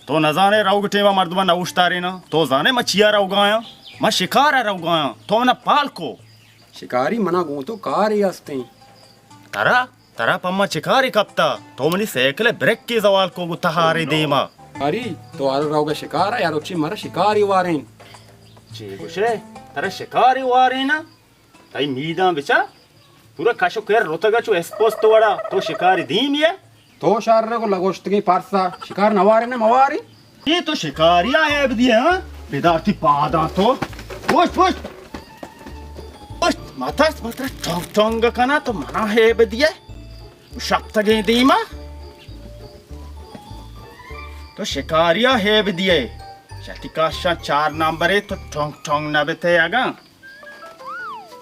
تو نزانے روگ ٹیما مردمان نہ اوشتارینا؟ تو زانے ما چیا روگایاں؟ ما شکارا روگایاں۔ تو منا پال کو۔ شکاری، منا گوں تو کارے ہستیں۔ ترا؟ ترا پہ ما چہ کارے کپتا؟ تو منی سائیکل ء بریکے زوال کو گوں تہارے دیما۔ اری، تو ہر روگ ء شکار ء، ہر روچی مرا شکاری وارین۔ چے گوشے؟ ترا شکاری وارین ء؟ تئی میداں بچا، پورا کش و کر رتگ ء چو اسپست وڑا، تو شکاری دیمی ء؟ تو شر کو لگوشتگیں پرسا، شکار نوارین ء مواری؟ اے تو شکاریا ہیب دیئے، ہاں؟ پدارتی پاداں تو۔ پشت، پشت۔ پشت، مترس، مترس، ٹونگ ٹونگ کنا تو منا ہیب دیئے۔ شپتگیں دیما۔ تو شکاریا ہیب دیئے۔ شتی کاشاں چار نمبرے تو ٹونگ ٹونگ نہ بتے اگاں۔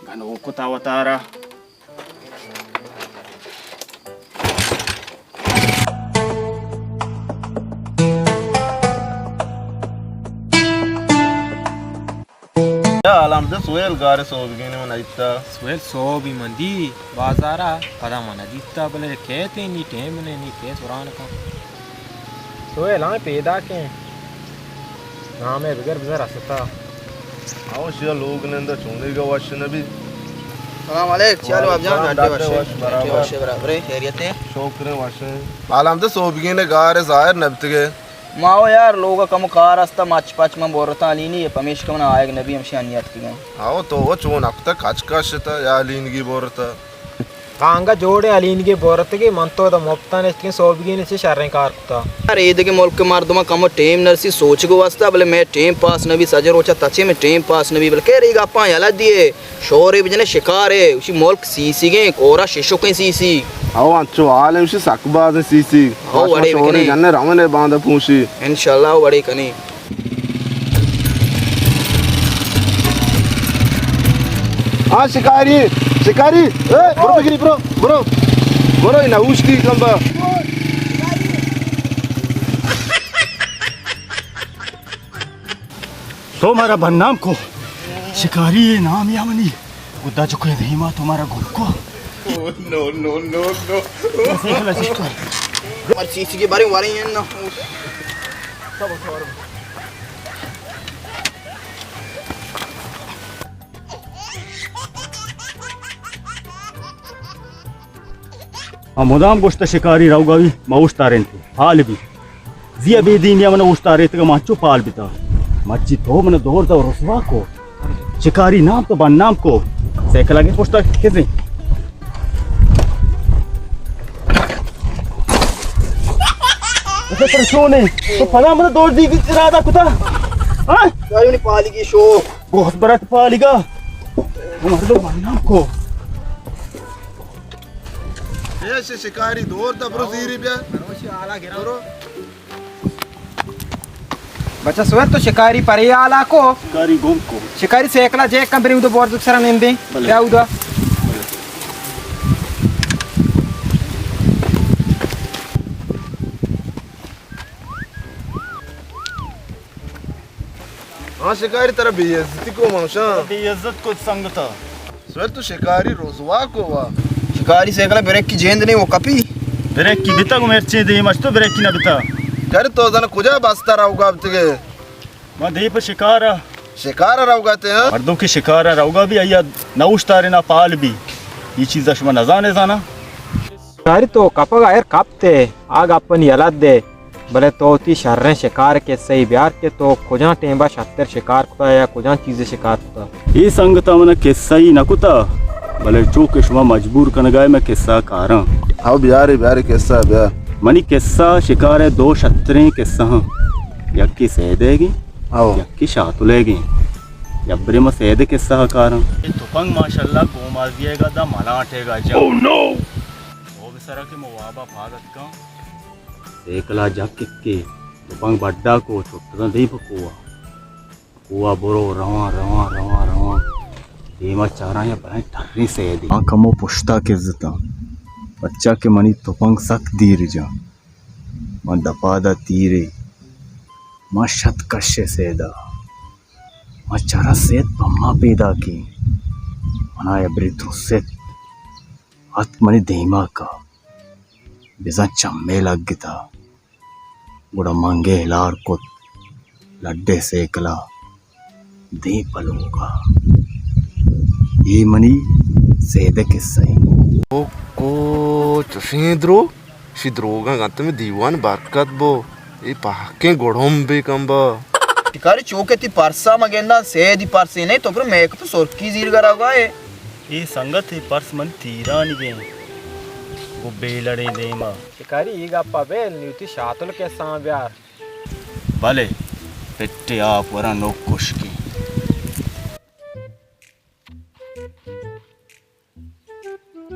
گنوک کتا وتارا۔ یا الحمد سویل گار سوبگین من ایتا۔ سویل سوبی من دی بازارا، پدا من دیتا، بلے کیتے نی ٹیم نے نی کیت وران کن۔ سویل ہاں پیدا کیں۔ نامے بگر بزر استا۔ آؤ شیا لوگ نندا چونی گا وش نبی۔ سلام علیک، چالو آپ جان، وعلیکم سلام، ڈاڈے وش، وش، برابر۔ وش برابر، خیریت ہے؟ شکر ہے، وش ہے۔ حال ہم تو سوبگین گار ظاہر نبتگے۔ ما او یار لوگ کم کار استا، مچ پچ من بورتا لینی، پمیشکا من آیگ نبی ہمشی انیت کگن۔ آؤ تو وہ چون اب تک کچ کشتا یا لینگی بورتا۔ کانگا جوڑیں ہلینگے بورتگے، من تو ادا مپتا نشتگیں، سوبگین چے شریں کار کتا۔ یار، ایدگہ ملک مردماں کمو ٹیم نرسی سوچگو واسطہ، بلے مئے ٹیم پاس نبی، سجہ روچا تچے مئے ٹیم پاس نبی، بلے خیر، ای گپاں یلہ دیئے، شورے بجنے شکارے، اشی ملک سیسیگیں، کورا ششکیں سیسی۔ او انچو حال ہے، اشی سک بازیں سیسی۔ او وڑے شورے بکنے۔ جنے رونے باندا پوشی۔ انشاءاللہ وڑے کنے۔ ہاں، شکاری، شکاری، اے، برو بگری، برو، برو، برو، اے نہ اوشتی کمبا۔ تو مارا بدنام کو، شکاری اے نام یا منی۔ گدا چکے دیما تو مارا گل کو۔ نو، نو، نو، نو۔ مرچی چی کے بارے وارے ہیں نا۔ آ مدام گوشتہ شکاری روگا بی، ما اوشتارینت، پال بی۔ زی ء بے دیمی ء من اوشتاریتگ ء من چو پال بیتا۔ مرچی تو من دور دا رسوا کو۔ شکاری نام تو بدنام کو۔ سائیکل آگے پوشتا کسے۔ اچھا، ترا چونے؟ تو پدا من دور دی، دی ارادہ کتا۔ ہاں؟ یار، منی پالیگی شو۔ بہت برا پالیگا۔ مردم بدنام کو۔ اے شکاری دور دا برو زیری بیا۔ برو۔ بچہ سویل تو شکاری پرے آلا کو؟ شکاری گم کو۔ شکاری سیکلا جے کم بریم دو بور دکھ سرا نیم دیں۔ بلے۔ کیا اودا؟ بلے۔ ہاں شکاری ترا بے عزتی کو منشان۔ بے عزت کو سنگتا۔ سویل تو شکاری رسوا کو وا۔ شکاری سائیکل بریک کی جیند نہیں وہ کپی۔ بریک کی بتا کو مرچے دے مچ تو بریک کی نہ بتا۔ کر تو زن کجا بستا رہو گا بتگے۔ ما دے پر شکارا۔ شکارا رہو گا تے ہاں۔ مردو کی شکارا رہو گا بھی آیا نہ اوشتارے نہ پال بھی۔ یہ چیزا شما نزانے زانا۔ شکاری تو کپگا ایر کپتے آگ اپنی یلت دے۔ بلے تو وتی شریں شکار ءِ کسہ ءَ بیار کہ تو کجام ٹیم ءَ شتر شکار کتا یا کجام چیز ءِ شکار کتا۔ اے سنگت ءَ من ءَ کسہ ئی نہ کتا، بلے چو کہ شما مجبور کنگ ءَ ئے مئے کسہ ءَ کاراں۔ او بیارے، بیارے کسہ ءَ بیار۔ منی کسہ شکار ءِ دو شتریں کسہ آں، یکے سید ئیگ ایں، او۔ یکے شاتل ئیگ ایں۔ یبرے ما سید ءِ کسہ ءَ کاراں۔ اے تپنگ ماشاءاللہ گومازی ئیگ ءَ داں ملانٹ ئیگ ءَ جاں۔ او نو! او بسرا کہ ما واب ءَ پاد اتکاں۔ سیکل ءَ جک اکے، تپنگ بڈا کو، چٹتاں دیم پہ کوہ ءَ۔ کوہ ءَ برو، رواں، رواں، رواں، رواں۔ دیم ءَ چاراں یا بلائیں ٹریں سیدے۔ آ کمو پشت ءَ کزتاں، پرچا کہ منی تپنگ سک دیر جاں۔ من دپ ءَ داں تیرے، من شت کش ءِ سید ءَ۔ ما چرس ایت پہ ما پیداکیں۔ من ءَ ابری ترست، اتک منی دیما کا، بزاں چمے لگتا، گڑا منگے ہلار کت، لڈے سیکلا دیم پہ لوگا۔ اے منی سیدے قصہ ایں۔ او کو چشیں دروگ، شی دروگاں گنت میں دیوان برکت بو، اے پاکیں گڑم بے کمبا۔ شکاری چوکے تی پرسا مگنداں، سیدی پرسے نہیں تو پر میک تو سرکی زیر گرا گا ہے۔ اے سنگت، اے پرس من تیرانی گیں، گو بے لڑیں دیما۔ شکاری، اے گپا بیل، نیوتی شاتل کساں بیار۔ بلے، پٹے آپ وراں نوک کشکی۔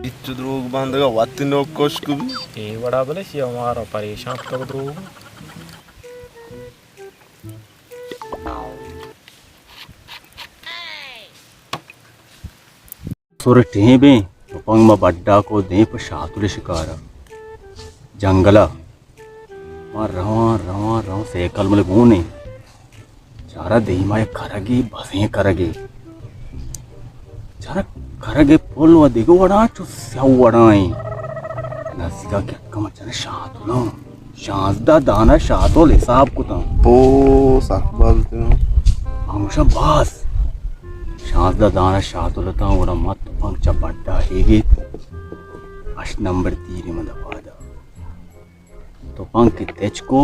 اچ دروگ بندگا وتی نوک کشک بی۔ اے وڑا بلے، سی ہمارا پریشان تو دروگ۔ سر ٹیم بیں، تپنگ ما بڈا کو دیں پہ شاتل شکارا۔ جنگلا۔ ما رواں، رواں، رواں، سیکل ملے گون ایں۔ چارا دیما یک کرگے، بزیں کرگے۔ چارا کرگے پل و دگہ وڑا چو سیاہ وڑا ایں۔ نزدیکا کہ اتکا ما چارا شاتلاں۔ شانزدہ دانہ شاتل حساب کتاں۔ او، سک باز اتاں۔ ہمشاں باز۔ شانزدہ دانہ شاتل اتاں، گڑا ما تپنگ چہ بڈا ہیگیت۔ ہشت نمبر تیرے من دپا دا۔ تپنگ کہ تچکو،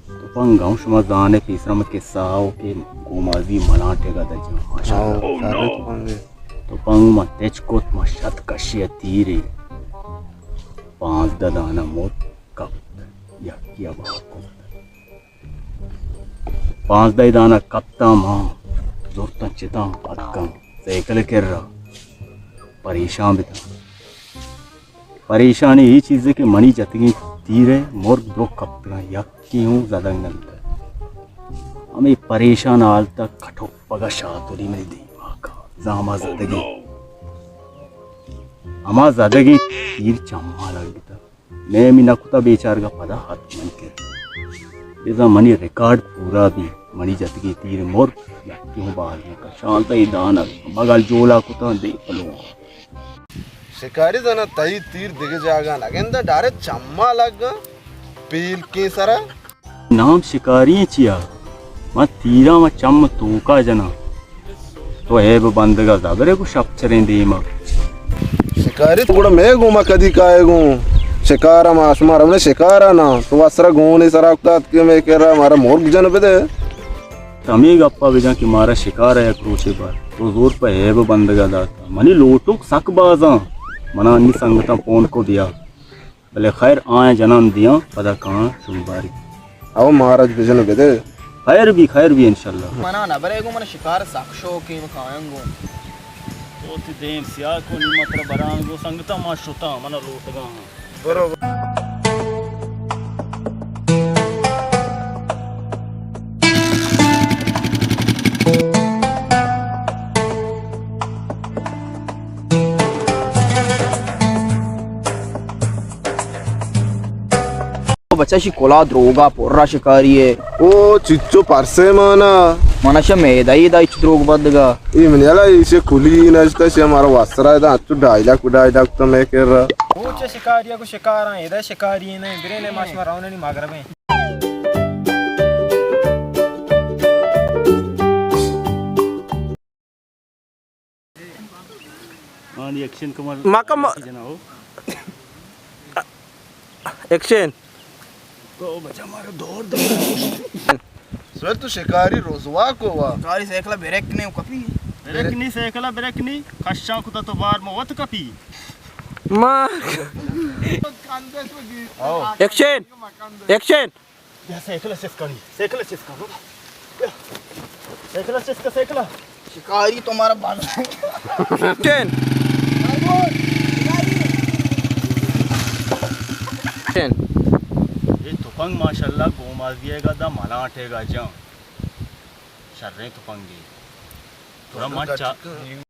تپنگ ہم شما زانے، پیسرا من قصہ آؤ کہ گومازی ملانٹے گا دا جان، ماشاءاللہ۔ ہاں، سارے تپنگ ہے۔ تپنگ ما تچکوت، ما شت کشی تیرے۔ پانزدہ دانہ مت۔ کپت، یکے ءَ بہا کپت۔ پانزدہ دانہ کپتاں ما، زرتاں چتاں اتکاں سیکل کرا، پریشان بتاں۔ پریشانی اے چیزے کہ منی جتگیں تیرے مرگ درو کپتگاں، یکے ہوں زدگ نہ بیتگ۔ ہمے پریشان حالتا کٹوپگا شاتلی منی دیما کا، زاما زدگی۔ ہما زدگی تیر چما لگتا۔ نیمی نہ کتا بیچارگا پدا حتماً کر۔ بزاں منی ریکارڈ پورا بی، منی جتگیں تیر مرگ یکے ہوں باز نہ کت۔ شانزدہ دانگ بگل جولا کتاں دے پلو۔ شکاری زانا تئی تیر دگہ جاگہ نہ گندہ، ڈائریکٹ چما لگا پیلکیں سرا۔ نام شکاری ایں چیا؟ من تیراں و چم توکا جناں۔ تو عیب بندگا زبرے گو شپچریں دیما۔ شکاری تو گڑا مئے گوما کدی کائے گوں؟ شکارا ما شما رونے شکارا نا۔ تو وسرا گونے سرا افتاد کہ مئے کرا مارا مرگ جن بدے۔ تمے گپا بجن کہ مارا شکارا یک روچے بار۔ تو زور پہ عیب بندگا داتا۔ منی لوٹوک سک بازاں۔ منا انی سنگتاں پون کو بیا۔ بلے خیر، آیاں جنان دیاں، پدا کاں شمباری۔ او مہاراج بجن بدے۔ خیر بی، خیر بی انشاءاللہ۔ منا نہ برے گو، من شکار سک شوقیں، من کایاں گو۔ تو تی دیم سیاہ کو، نی متر بران گو، سنگتا ما شتاں، منا لوٹگا ہاں۔ برو۔ بچہ شی کلا دروگا پورا شکاری ہے۔ او چچو پرسے مانا۔ مانا شا میدہ ای دا اچ دروگ بدگا۔ ای منی الا ایشی کلی نشتا شی ہمارا واسرا دا اچو ڈائیلاگ ڈائیلاگ تو میں کر رہا۔ او چہ شکاری کو شکاراں، ادا شکاری نہیں، برے نے ماش ما راؤننی مغربیں۔ آنی ایکشن کمال۔ مکم۔ جناؤ۔ ایکشن۔ تو بچا مارا دور دور۔ سویل تو شکاری رسوا کو وا۔ شکاری سائیکل بریک نے کپی۔ بریک نی سائیکل بریک نی۔ کشاں کتا تو بار مو وت کپی۔ ما۔ ایکشن۔ ایکشن۔ بیا سائیکل چست کن، سائیکل چست کن، بیا۔ سائیکل چست کن، سائیکل۔ شکاری تو ہمارا بند۔ چین۔ چین۔ اے تپنگ ماشاءاللہ گومازی ءَ گا دا ملانٹے گا جان۔ شریں تپنگے۔ گڑا من چا-،